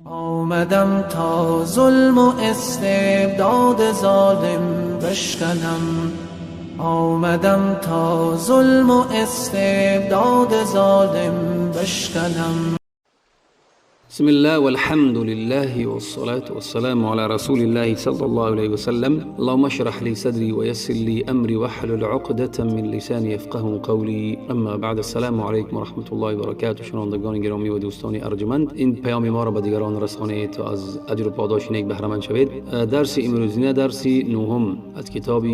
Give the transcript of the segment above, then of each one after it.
آمدم تا ظلم و استبداد ظالم بشکنم، آمدم تا ظلم و استبداد ظالم بشکنم. بسم الله والحمد لله والصلاة والسلام على رسول الله صلى الله عليه وسلم. اللهم اشرح لي صدري ويسر لي أمري واحلل عقدة من لساني يفقه قولي. اما بعد، السلام علیکم و رحمة الله و برکاته. شنوندگان گرامی و دوستان ارجمند، این پیام ما را به دیگران رسانید تا از اجر و پاداش نیک بهره مند شوید. درس امروزینه درس نهم از کتاب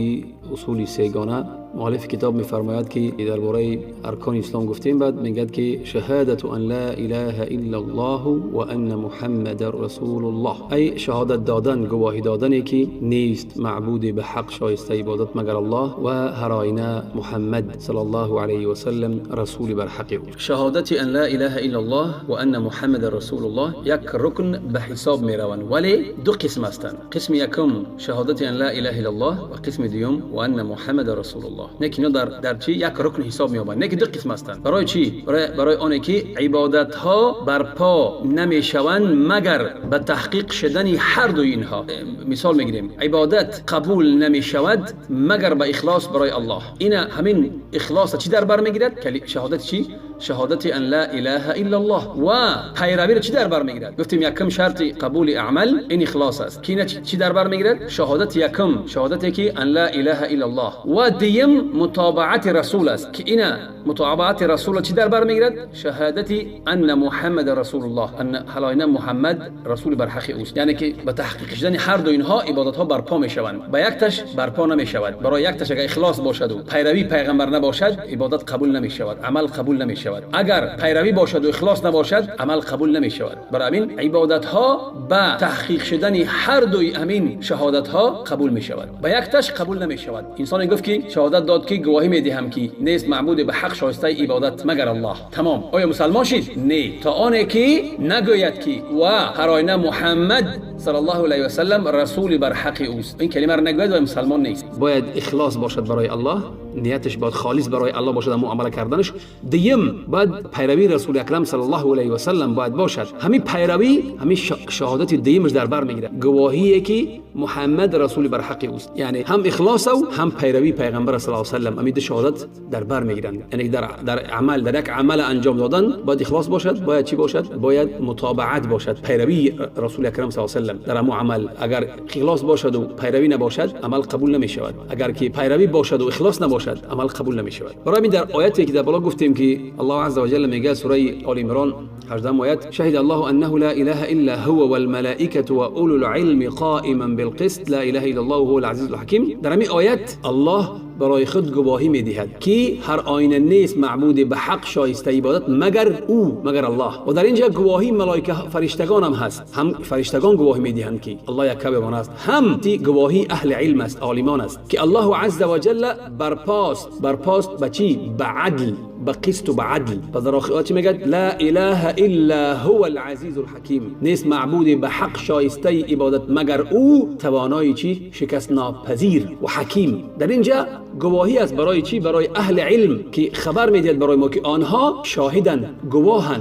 اصول سه‌گانه. مؤلف کتاب می‌فرماید که درباره ارکان اسلام گفتیم، بعد میگه که شهادت ان لا اله الا الله و ان محمد رسول الله، ای شهادت دادن، گواهی دادن که نیست معبود به حق شایسته عبادت مگر الله و هر آینه محمد صلی الله علیه و سلم رسول بر حق او. شهادت ان لا اله الا الله و ان محمد رسول الله یک رکن به حساب میروند، ولی دو قسم هستند. قسم یکم شهادت ان لا اله الا الله و قسم دوم و ان محمد رسول الله. نه که اینا در چی یک رکن حساب می‌یابند، نه که دو قسم هستند. برای چی؟ برای آنه که عبادت ها برپا نمیشوند مگر به تحقیق شدن هر دو اینها. مثال میگیریم، عبادت قبول نمیشود مگر به اخلاص برای الله. این همین اخلاص چی در بر میگیرد؟ شهادت چی؟ شهادت ان لا اله الا الله. و پیروی را چی در بر میگیرد؟ گفتیم یکم شرط قبول اعمال این اخلاص است که چی در بر میگیرد؟ شهادت یکم، شهادت که ان لا اله الا الله، و دیم متابعت رسول است که اینا متابعت رسول چی در بر میگیرد؟ شهادت ان محمد رسول الله، ان حلاینا محمد رسول بر حق اوست. یعنی که به تحقیق شدن هر دو اینها عبادت ها برپا میشوند، به یک تش برپا نمیشود. برای یک تش اگر اخلاص باشد و پیروی پیغمبر نباشد عبادت قبول نمیشود، عمل قبول نمیشود. اگر پیروی باشد و اخلاص نباشد عمل قبول نمیشود. برای همین عبادت ها به تحقیق شدن هر دوی همین شهادت ها قبول میشود، به یک تش قبول نمیشود. انسان گفت که شهادت داد که گواهی میدهم که نیست معبود به حق شایسته عبادت مگر الله، تمام. آیا مسلمان شد؟ نه، تا آنه که نگوید که و هر آینه محمد صلی الله علیه و سلم رسول بر حق اوست. این کلمه را نگوید و مسلمان نیست. باید اخلاص باشد برای الله، نیتش باید خالص برای الله باشد اما عمل کردنش. دیم باید پیروی رسول اکرم صلی الله علیه و سلم باید باشد. همین پیروی، همین شهادت دیمش در بر میگیره، گواهیه که محمد رسول بر حق اوست. یعنی هم اخلاص و هم پیروی پیغمبر صلی الله علیه و سلم، همین دو شهادت در بر میگیرند. یعنی در عمل، در یک عمل انجام دادن باید اخلاص باشد، باید چی باشد؟ باید متابعت باشد، پیروی رسول اکرم صلی الله علیه و سلم در عمل. اگر اخلاص باشد و پیروی نباشد عمل قبول نمیشود، اگر که پیروی باشد و اخلاص نباشد عمل قبول نمیشود. برای همین در آیاتی که در بالا گفتیم که الله عز وجل میگه، سوره آل عمران 18 آیت، شهد الله انه لا اله الا هو والملائکه و اولو العلم قائما بالقسط لا اله الا الله هو العزیز الحکیم. در همین آیت الله برای خود گواهی میدهد که هر آینه نیست معبود به حق شایسته عبادت مگر او، مگر الله. و در اینجا گواهی ملائکه فرشتگان هم هست، هم فرشتگان گواهی میدهند که الله یک یگانه است، هم گواهی اهل علم است، عالمان است که الله عز وجل برپاست. برپاست به چی؟ به عدل، به قسط و به عدل. و در آخر چی میگه؟ لا اله الا هو العزیز الحکیم. نیست معبود به حق شایسته عبادت مگر او، توانای چی؟ شکست ناپذیر و حکیم. در اینجا گواهی است برای چی؟ برای اهل علم که خبر میدهد برای ما که آنها شاهدن، گواهن.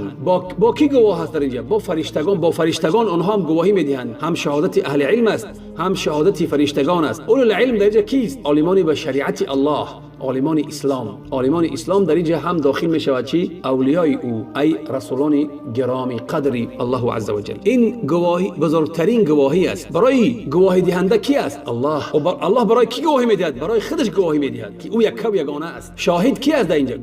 با کی گواه است در اینجا؟ با فرشتگان. با فرشتگان آنها هم گواهی میدهند. هم شهادت اهل علم است، هم شهادت فرشتگان است. اولو العلم در اینجا کیست؟ عالمان به شریعت الله، عالمان اسلام. عالمان اسلام در اینجا هم داخل می شود چی؟ اولیای او، ای رسولان گرامی قدری الله عز وجل. این گواهی بزرگترین گواهی است. برای گواهی دهنده کی است؟ الله. و الله برای کی گواهی میدهد؟ برای خودش گواهی میدهد که او یک و یگانه است. شاهد کی است در اینجا؟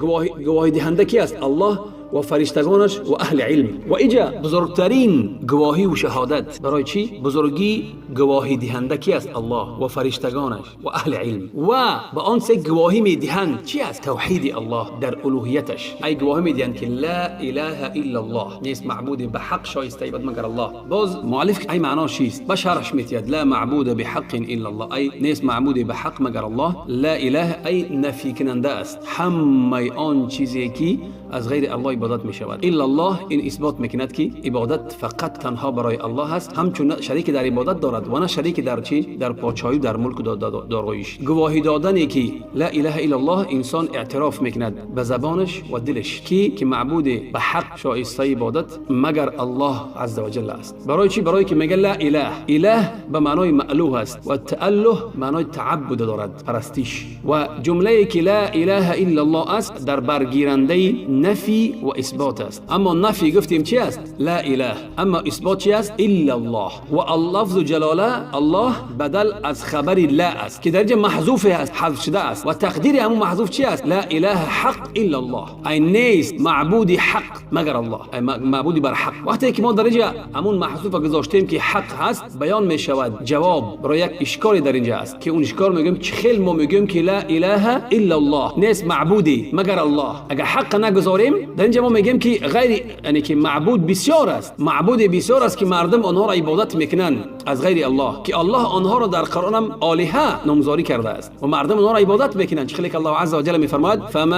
گواهی دهنده کی است؟ الله و فرشتگانش و اهل علم. و اینجا بزرگترین گواهی و شهادت برای چی؟ بزرگی گواهی دهنده کی است؟ الله و فرشتگانش و اهل علم. و به آن سه گواهی میدهند چی است؟ توحید الله در الوهیتش. ای گواهی میدهند که لا اله الا الله، نیست معبود به حق شایسته عبادت مگر الله. باز مؤلف ای معنا چیست؟ به شرحش میتید لا معبود بحق الا الله، ای نیست معبود به حق مگر الله. لا اله ای نفی کننده است، همه آن چیزی که از غیر الله عبادت می شود. الا الله این اثبات میکند که عبادت فقط تنها برای الله است، همچون شریک در عبادت دارد و نه شریک در چی؟ در پادشاهی، در ملک و داراییش. گواهی دادن که لا اله الا الله، انسان اعتراف میکند به زبانش و دلش که معبود به حق شایسته عبادت مگر الله عز وجل است. برای چی؟ برای که میگه لا اله. اله به معنای مألوه است و تأله معنای تعبد دارد، پرستش. و جمله که لا اله الا الله است در برگیرنده نفی و اثبات است. اما نفی گفتیم چی است؟ لا اله. اما اثبات چی است؟ الا الله. و لفظ جلاله الله بدل از خبر لا است که درجه محذوف است، حذف شده است و تقدیر همون محذوف چی است؟ لا اله حق الا الله، ای نیست معبود حق مگر الله، ای معبودی بر حق. وقتی که ما درجه همون محذوف گذاشتیم که حق هست، بیان می شود جواب برای یک اشکالی در اینجا است که اون اشکال میگیم چه خیلی ما میگیم که لا اله الا الله، نیست معبودی مگر الله. اگر حق نگذاریم در اینجا ما میگیم که غیر، یعنی که معبود بسیار است، معبود بسیار است که مردم آنها را عبادت میکنند از غیر الله، که الله آنها را در قرآن هم آلهه نامگذاری کرده است و مردم آنها را عبادت میکنند. چه خیلی که الله عز وجل میفرماید فما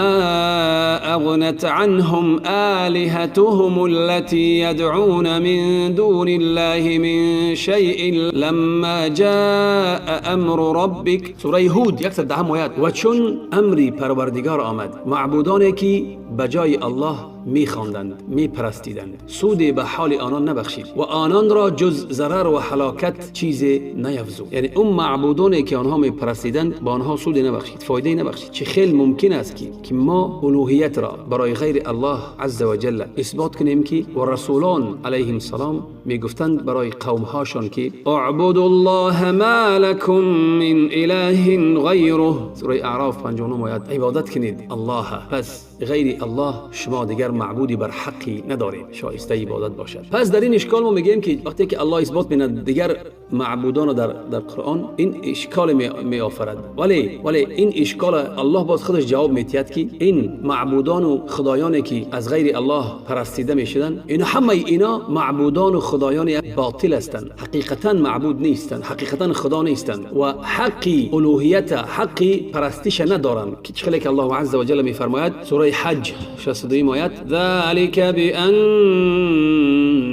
اغنت عنهم آلهتهم التي يدعون من دون الله من شيء لما جاء امر ربك. سوره هود 110 آیت. و چون امری پروردگار آمد، معبودانی که به جای الله میخواندند، میپرستیدند، سودی به حال آنان نبخشید و آنان را جز ضرر و هلاکت چیزی نیفزود. یعنی اون معبودانی که آنها میپرستیدند با آنها سودی نبخشید، فایده نبخشید. چه خیلی ممکن است که ما الوهیت را برای غیر الله عز وجل اثبات کنیم که و رسولان علیهم السلام میگفتند برای قوم هاشان که اعبدوا الله ما لكم من اله غیره. سوره اعراف 59 آیت. عبادت کنید الله، پس غیر الله شما دیگر معبودی بر حقی ندارید شایسته عبادت باشد. پس در این اشکال ما میگیم که وقتی که الله اثبات می‌کند دیگر معبودان در قرآن، این اشکال می آفرد. ولی این اشکال الله باز خودش جواب می‌دهد که این معبودان و خدایانی که از غیر الله پرستیده می‌شدند، اینا همه اینا معبودان و خدایان باطل هستند، حقیقتا معبود نیستند، حقیقتا خدا نیستند و حقی الوهیت، حقی پرستش ندارند. که چه که الله عز وجل می‌فرماید سوره حج 62 آیت ذلك بأن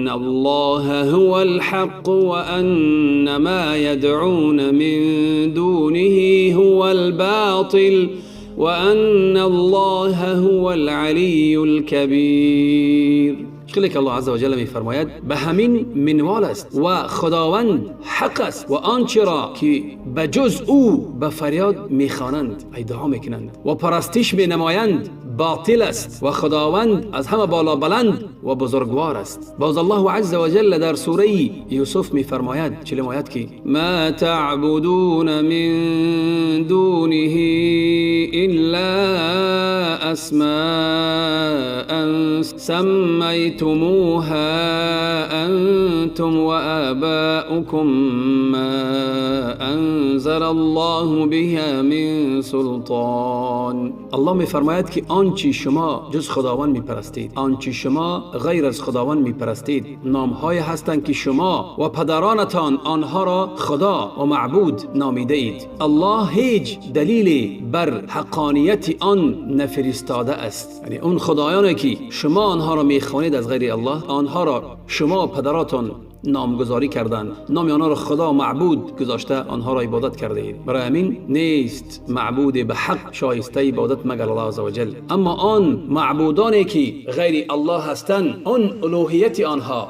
الله هو الحق وأن ما يدعون من دونه هو الباطل وأن الله هو العلي الكبير. خیلی که الله عز وجل می‌فرماید به همین منوال است و خداوند حق است و آنچه را که به جز او به فریاد میخوانند، ادعا میکنند و پرستش مینمایند باطل است و خداوند از همه بالا بلند و بزرگوار است. باز الله عز وجل در سوره یوسف می‌فرماید چه آیت که ما تعبدون من دونه الا اسماء سمیتموها انتم وآباؤكم ما انزل الله بها من سلطان. الله می‌فرماید که آنچه شما جز خداوند میپرستید، آنچه شما غیر از خداوند میپرستید، نامهای هستند که شما و پدرانتان آنها را خدا و معبود نامیده اید. الله هیچ دلیلی بر حقانیت آن نفرستاده است. یعنی اون خدایانی که شما آنها را میخوانید از غیر الله، آنها را شما پدراتان نامگذاری کردند، نام آنها را خدا معبود گذاشته، آنها را عبادت کرده اید. برای همین نیست معبود به حق شایسته عبادت مگر الله عز وجل. اما آن معبودانی که غیر الله هستند، آن الوهیت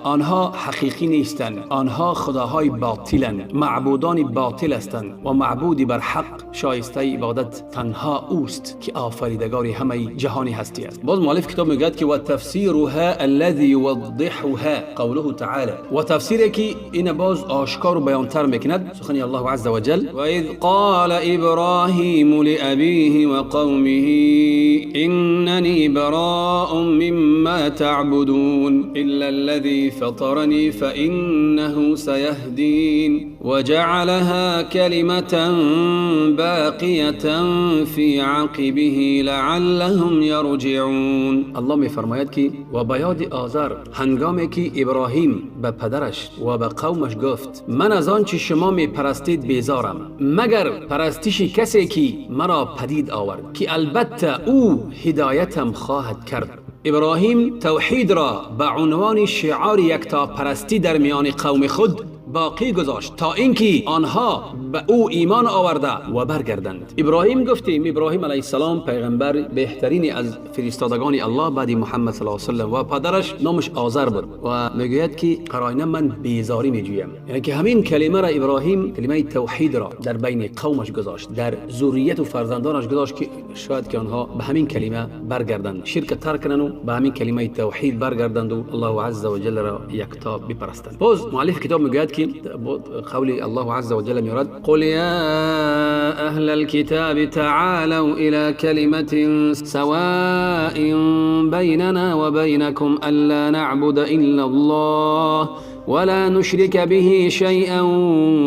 آنها حقیقی نیستند، آنها خداهای باطلند، معبودان باطل هستند و معبودی بر حق شایسته عبادت تنها اوست که آفریدگار همه جهانی هستی است. باز مؤلف کتاب میگوید که و تفسیرها الذی یوضحها قوله تعالی، و تفسیری که این باز آشکار و بیانتر میکند سخن الله عز وجل و اذ قال ابراهیم لأبیه و قومه اننی براء مما تعبدون الا الذی فطرنی فانه سیهدین وجعلها کلمة باقیة فی عقبه لعلهم یرجعون. الله میفرماید که و به یاد آذر هنگامی که ابراهیم به پدرش و به قومش گفت من از آنچه شما می پرستید بیزارم، مگر پرستش کسی که مرا پدید آورد که البته او هدایتم خواهد کرد. ابراهیم توحید را به عنوان شعار یکتاپرستی در میان قوم خود باقی گذاشت تا اینکه آنها به او ایمان آورده و برگردند. ابراهیم گفتیم ابراهیم علیه السلام پیغمبر بهترین از فرستادگان الله بعد محمد صلی الله علیه و سلم و پدرش نامش آذر بود و میگوید که قرائنه من بیزاری میجویم. یعنی که همین کلمه را ابراهیم، کلمه توحید را در بین قومش گذاشت، در ذریت و فرزندانش گذاشت که شاید که آنها به همین کلمه برگردند، شرک ترک کنند و به همین کلمه توحید برگردند و الله عز وجل را یکتا بپرستند. باز مؤلف کتاب میگوید که قول الله عز وجل میارد قل يا أهل الكتاب تعالوا إلى كلمة سواء بيننا وبينكم ألا نعبد إلا الله ولا نشرك به شيئا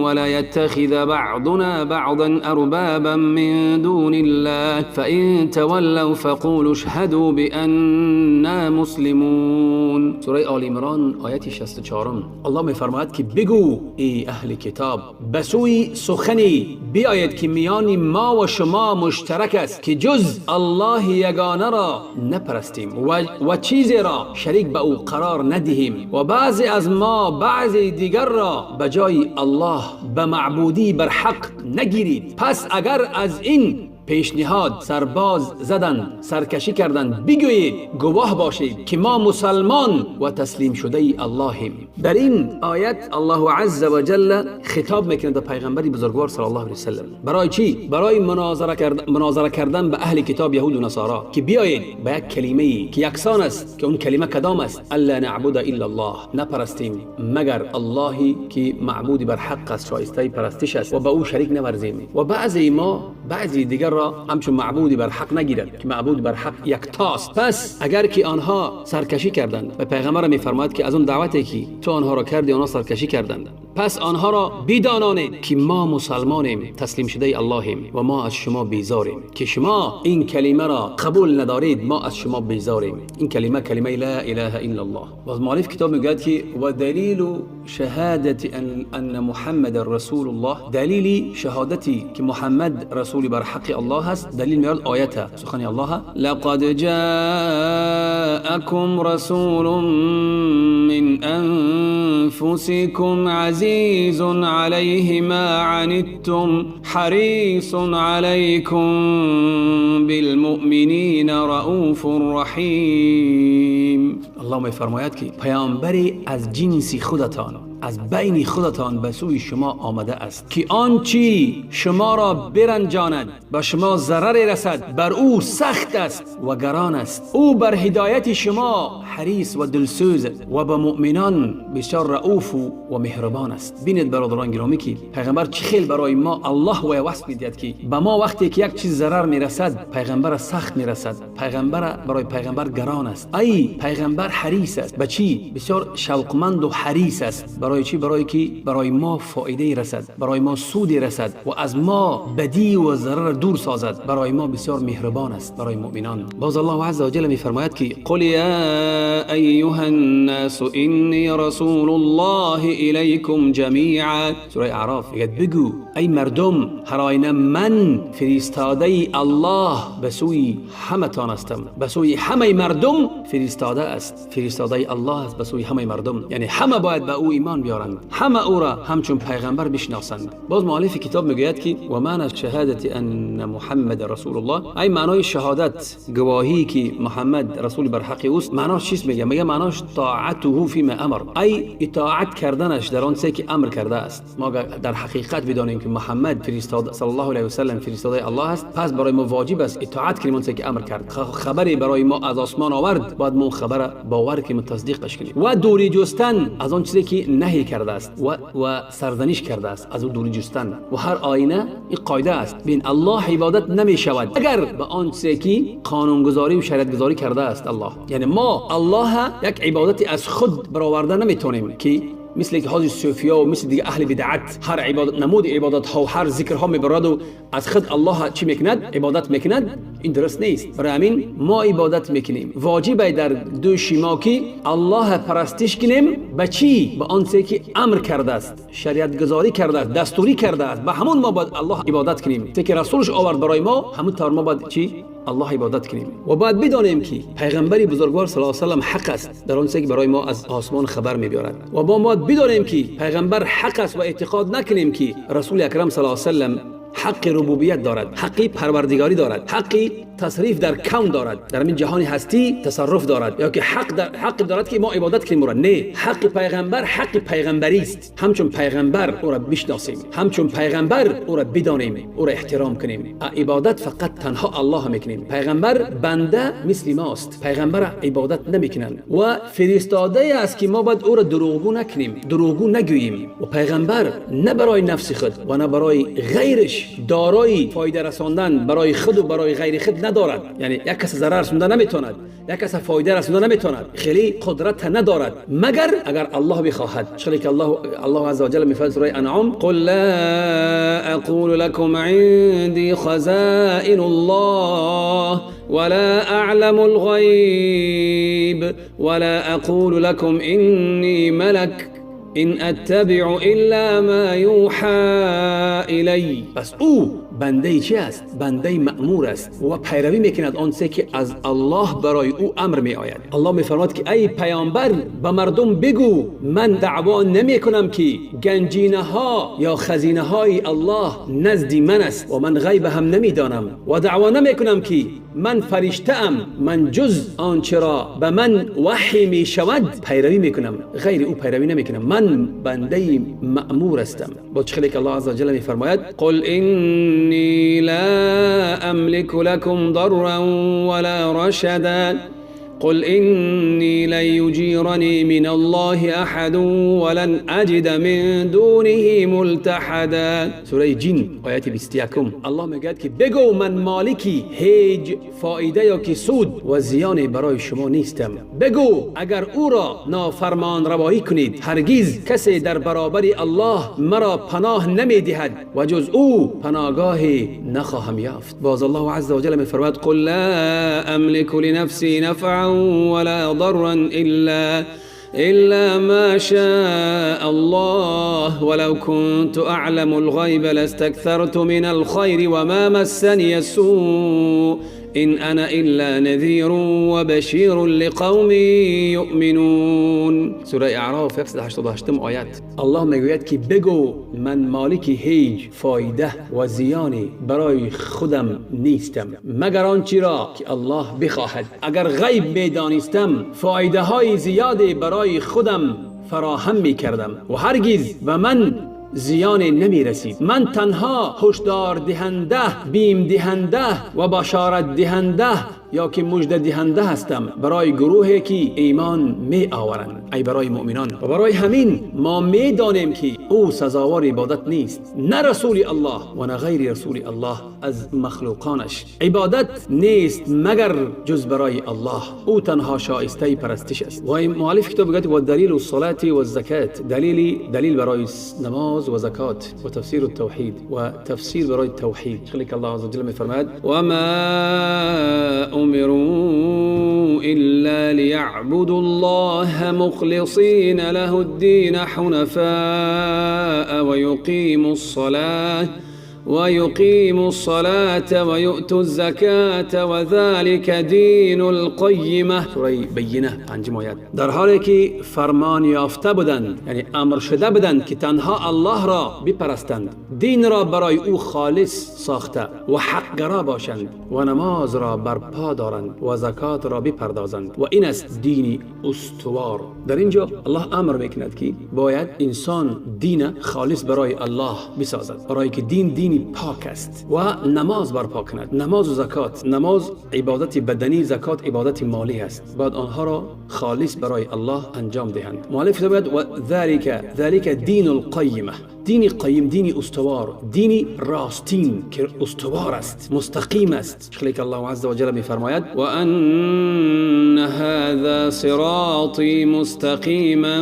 ولا يتخذ بعضنا بعضا أربابا من دون الله فإن تولوا فقولوا اشهدوا بأننا مسلمون. سوره آل عمران آیت 64. الله می‌فرماید که بگو ای اهل کتاب به سوی سخنی بیاید که میان ما و شما مشترک است که جز الله یگانه را نپرستیم و چیزی را شریک به او قرار ندهیم و بعضی از ما بعضی دیگر را به جای الله به معبودی بر حق نگیرید. پس اگر از این پیشنهاد سرباز زدند، سرکشی کردند، بگویید گواه باشید که ما مسلمان و تسلیم شده اللهیم. در این آیت الله عز و جل خطاب میکند به پیغمبر بزرگوار صلی الله علیه و سلم. برای چی؟ برای مناظره کردن به اهل کتاب یهود و نصارا که بیایید به یک کلمه که یکسان است، که اون کلمه کدام است؟ الا نعبد الا الله، نپرستیم مگر اللهی که معبود بر حق است، شایسته پرستش است و به او شریک نورزیم و بعضی ما بعضی دیگر را همچون معبودی بر حق نگیرد که معبود بر حق یکتاست. پس اگر که آنها سرکشی کردند و پیغمبر میفرماید که از اون دعوتی که تو آنها را کردی آنها سرکشی کردند، پس آنها را بدانانید که ما مسلمانیم، تسلیم شده اللهیم و ما از شما بیزاریم که شما این کلمه را قبول ندارید، ما از شما بیزاریم. این کلمه کلمه لا اله الا الله. باز مؤلف کتاب میگوید که و دلیل شهادت ان محمد رسول الله، دلیل شهادتی که محمد رسول بر حق الله است، دلیل میاد آیت سخن الله لقد جاءكم رسول من انفسكم عزيز عليه ما عنتم حريص عليكم بالمؤمنین رؤوف رحیم. الله میفرماید که پیامبری از جنس خودتان، از بین خودتان به سوی شما آمده است که آنچه شما را برنجاند، به شما ضرر رسد، بر او سخت است و گران است. او بر هدایت شما حریص و دلسوز و به مؤمنان بسیار رؤوف و مهربان است. بینید برادران گرامی که پیغمبر چه خیلی برای ما الله و وصف میدهد که به ما وقتی که یک چیز ضرر میرسد پیغمبر سخت میرسد، پیغمبر برای پیغمبر گران است. ای پیغمبر حریص است، به چی؟ بسیار شوقمند و حریص است. برای چی؟ برای که برای ما فایده رسد، برای ما سودی رسد و از ما بدی و ضرر دور سازد. برای ما بسیار مهربان است، برای مؤمنان. باز الله عز وجل میفرماید که قل یا ایها الناس انی رسول الله الیکم جمیعا. سوره اعراف میگه بگو ای مردم، هر آینه من فرستاده الله به سوی همتان هستم، به سوی همه مردم فرستاده است، فرستاده الله است به سوی همه مردم. یعنی همه باید به او ایمان بیارند، همه او را همچون پیغمبر بشناسند. باز مؤلف کتاب میگوید که و معنی شهادت ان محمد رسول الله، ای معنای شهادت گواهی که محمد رسول بر حق اوست، معناش چیست؟ میگه معناش طاعته فيما امر، ای اطاعت کردنش در آن چیزی که امر کرده است. ما در حقیقت بدانیم که محمد فرستاده صلی الله علیه و سلم فرستاده الله است، پس برای ما واجب است اطاعت کنیم آن چیزی که امر کرد. خبری برای ما از آسمان آورد، باید ما خبر باور کنیم و تصدیقش کنیم و دوری جستن از آن چیزی که نهی کرده است و سرزنش کرده است، از او دوری جستن. و هر آینه این قاعده است، بین الله عبادت نمی شود اگر به آن چیزی که قانونگذاری و شریعت گذاری کرده است الله. یعنی ما الله یک عبادت از خود برآورده نمیتونیم که مثل که حاضر صوفیا و مثل دیگه اهل بدعت هر عبادت نمود عبادت ها و هر ذکر ها میبرد و از خود الله چی میکند؟ عبادت میکند. این درست نیست. برای همین ما عبادت میکنیم، واجب در دوش ما که الله پرستش کنیم. به چی؟ به آن که امر کرده است، شریعت گذاری کرده است، دستوری کرده است، به همون ما باید الله عبادت کنیم. که رسولش آورد برای ما، همون طور ما باید چی؟ الله عبادت کنیم. و باید بدانیم که پیغمبر بزرگوار صلی الله علیه و سلم حق است در آن که برای ما از آسمان خبر می‌بیارد. و ما باید بدانیم که پیغمبر حق است و اعتقاد نکنیم که رسول اکرم صلی الله علیه و سلم حق ربوبیت دارد، حق پروردگاری دارد، حق تصریف در کون دارد، در این جهان هستی تصرف دارد، یا که حق دارد که ما عبادت کنیم او را. نه، حق پیغمبر حق پیغمبری است. همچون پیغمبر او را بشناسیم، همچون پیغمبر او را بدانیم، او را احترام کنیم. عبادت فقط تنها الله میکنیم. پیغمبر بنده مثل ماست، پیغمبر عبادت نمیکنند و فرستاده است که ما باید او را دروغگو نکنیم، دروغگو نگوییم. و پیغمبر نه برای نفس خود و نه برای غیرش دارای فایده رساندن برای خود و برای غیر خود ندارد. یعنی یک کس ضرر رسونده نمیتواند، یک کس فایده رسونده نمیتواند، خیلی قدرت ندارد مگر اگر الله بخواهد. چون که الله عز وجل میفرماید سوره انعام: قل لا اقول لكم عندي خزائن الله ولا اعلم الغيب ولا اقول لكم اني ملك إن أتبع إلا ما يوحى إلي. پس او بنده چی است؟ بنده مأمور است و پیروی میکند آن چه که از الله برای او امر می آید. الله میفرماد که ای پیامبر به مردم بگو من دعوا نمی کنم که گنجینه ها یا خزینه های الله نزد من است و من غیب هم نمی دانم و دعوا نمی کنم که من فرشته ام، من جز آنچه را به من وحی می شود پیروی می کنم، غیر او پیروی نمی کنم، من بنده مأمور هستم. با چخلی که الله عز وجل می فرماید: قل إني لا أملك لكم ضرا ولا رشدا قل إني لن يجيرني من الله أحد ولن أجد من دونه ملتحدا. سوره جن آیت 21. الله میگوید که بگو من مالکی هیچ فایده یا که سود و زیان برای شما نیستم. بگو اگر او را نافرمان روایی کنید هرگز کسی در برابر الله مرا پناه نمیدهد و جز او پناهگاهی نخواهم یافت. باز الله عز وجل میفرماید: قل لا أملك لنفسي نفعا ولا ضرا إلا ما شاء الله ولو كنت أعلم الغيب لاستكثرت من الخير وما مسني السوء إن أنا إلا نذير وبشير لقوم يؤمنون. سوره اعراف 188 آیت. الله میگوید که بگو من مالک هیچ فایده و زیانی برای خودم نیستم مگر آنچه را که الله بخواهد. اگر غیب میدانستم فایده های زیادی برای خودم فراهم میکردم و هرگز به من زیان نمی رسید. من تنها هشدار دهنده، بیم دهنده و بشارت دهنده یا که مژده دهنده هستم برای گروهی که ایمان می آورند، ای برای مؤمنان. و برای همین ما می دانیم که او سزاوار عبادت نیست، نه رسول الله و نه غیر رسول الله از مخلوقانش. عبادت نیست مگر جز برای الله، او تنها شایسته پرستش است. و مؤلف کتاب میگه و دلیل الصلاة و الزکات، دلیل برای نماز و زکات و تفسیر التوحید و تفسیر برای توحید. خیلی که الله عز وجل میفرماید: و ما أمروا إلا ليعبدوا الله مخلصين له الدين حنفاء ويقيموا الصلاة ويؤتوا الزكاة وذلك دين القيمة. سوره بینه 5 آیت. در حالی که فرمان یافته بودند، یعنی امر شده بودند که تنها الله را بپرستند، دین را برای او خالص ساخته و حقگرا باشند و نماز را برپا دارند و زکات را بپردازند و این است دین استوار. در اینجا الله امر میکند که باید انسان دین خالص برای الله بسازد، برای که دین پاک است و نماز برپا کند. نماز و زکات، نماز عبادت بدنی، زکات عبادت مالی است. باید آنها را خالص برای الله انجام دهند. مؤلف باید و ذلك دین القیمه، دین قیم، دین استوار، دین راستین که استوار است، مستقیم است. چون که الله عز وجل می‌فرماید: و ان هذا صراطی مستقیما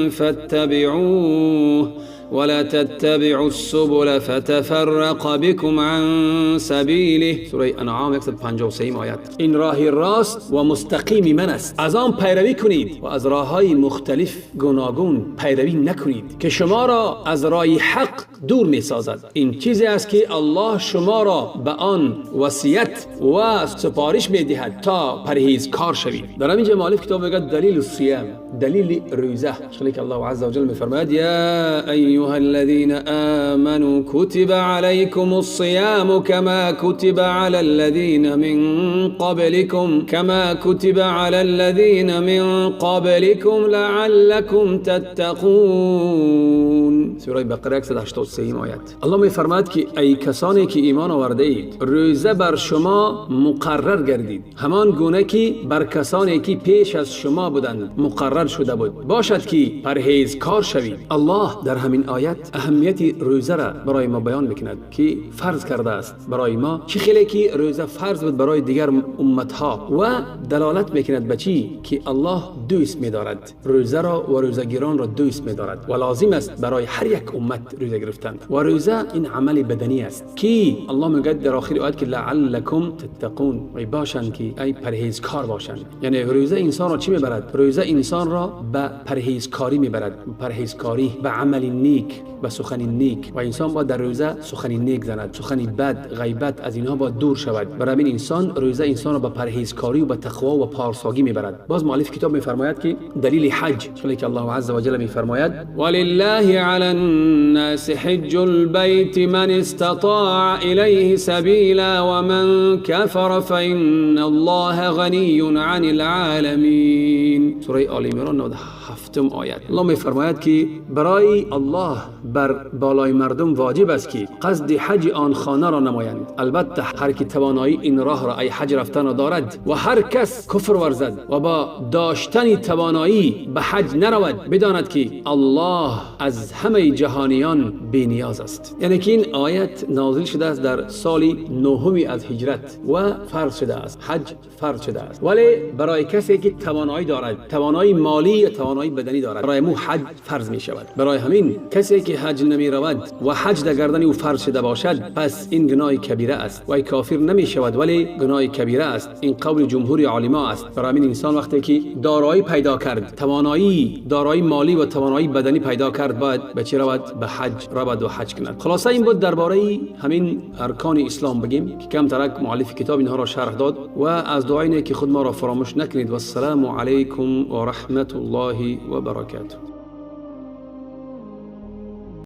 فاتبعوه ولا تتبعوا السبل فتفرق بكم عن سبيله. سوره انعام 153 آیت. این راه راست و مستقیم من است، از آن پیروی کنید و از راه‌های مختلف گوناگون پیروی نکنید که شما را از راه حق دور می سازد. این چیزی است که الله شما را به آن وصیت و سپارش می دهد تا پرهیزکار شوید. در همینجا مؤلف کتاب میگه دلیل الصیام، دلیل روزه. خیلی که الله عز وجل میفرماید یا ایها الذین آمنوا کتب علیکم الصیام کما کتب علی الذین من قبلکم کما کتب علی الذین من قبلکم لعلکم تتقون. سوره بقره 183 آیت. الله میفرماید که ای کسانی که ایمان آورده اید، روزه بر شما مقرر گردید، همان گونه که بر کسانی که پیش از شما بودند مقرر شده بود، باشد که پرهیزکار شوید. الله در همین آیت اهمیت روزه را برای ما بیان میکند که فرض کرده است برای ما، چه خیلی که روزه فرض بود برای دیگر امتها، و دلالت میکند به چی؟ که الله دوست میدارد روزه را و روزه‌گیران را دوست میدارد و لازم است برای هر یک امت روزه گرفتن. و روزه این عمل بدنی است که الله میگه در آخر آیت که لعلکم تتقون، ای باشند که ای پرهیزکار باشند. یعنی روزه انسان را چی میبرد؟ روزه انسان را به پرهیزکاری میبرد، پرهیزکاری به عمل نیک، به سخن نیک. و انسان باید در روزه سخن نیک زند، سخن بد، غیبت، از اینها باید دور شود. برای همین انسان روزه انسان را به پرهیزکاری و به تقوا و پارساگی میبرد. باز مؤلف کتاب میفرماید که دلیل حج، چون که الله عز وجل میفرماید ولله علی الناس حج البیت من استطاع الیه سبیلا ومن کفر فإن الله غنی عن العالمین. سوره آل عمران 97 آیت. الله میفرماید که برای الله بر بالای مردم واجب است که قصد حج آن خانه را نمایند. البته هر کی توانایی این راه را ای حج رفتن را دارد و هر کس کفر ورزد و با داشتن توانایی به حج نرود، بداند که الله از همه جهانیان بی نیاز است. یعنی که این آیت نازل شده است در سال نهمی از هجرت و فرض شده است، حج فرض شده است. ولی برای کسی که توانایی دارد، توانایی مالی یا توانایی بدنی دارد، برای مو حج فرض می شود. برای همین کسی که حج نمی رود و حج در گردن او فرض شده باشد، پس این گناه کبیره است و کافر نمی شود، ولی گناه کبیره است. این قول جمهور علما است. برای همین انسان وقتی که دارایی پیدا کرد، توانایی دارایی مالی و توانایی بدنی پیدا کرد، باید به چی رود؟ به حج رود و حج کند. خلاصه این بود درباره همین ارکان اسلام بگیم که کم ترک مؤلف کتاب اینها را شرح داد. و از دعای که خود ما را فراموش نکنید. و السلام علیکم و رحمت الله و برکاته.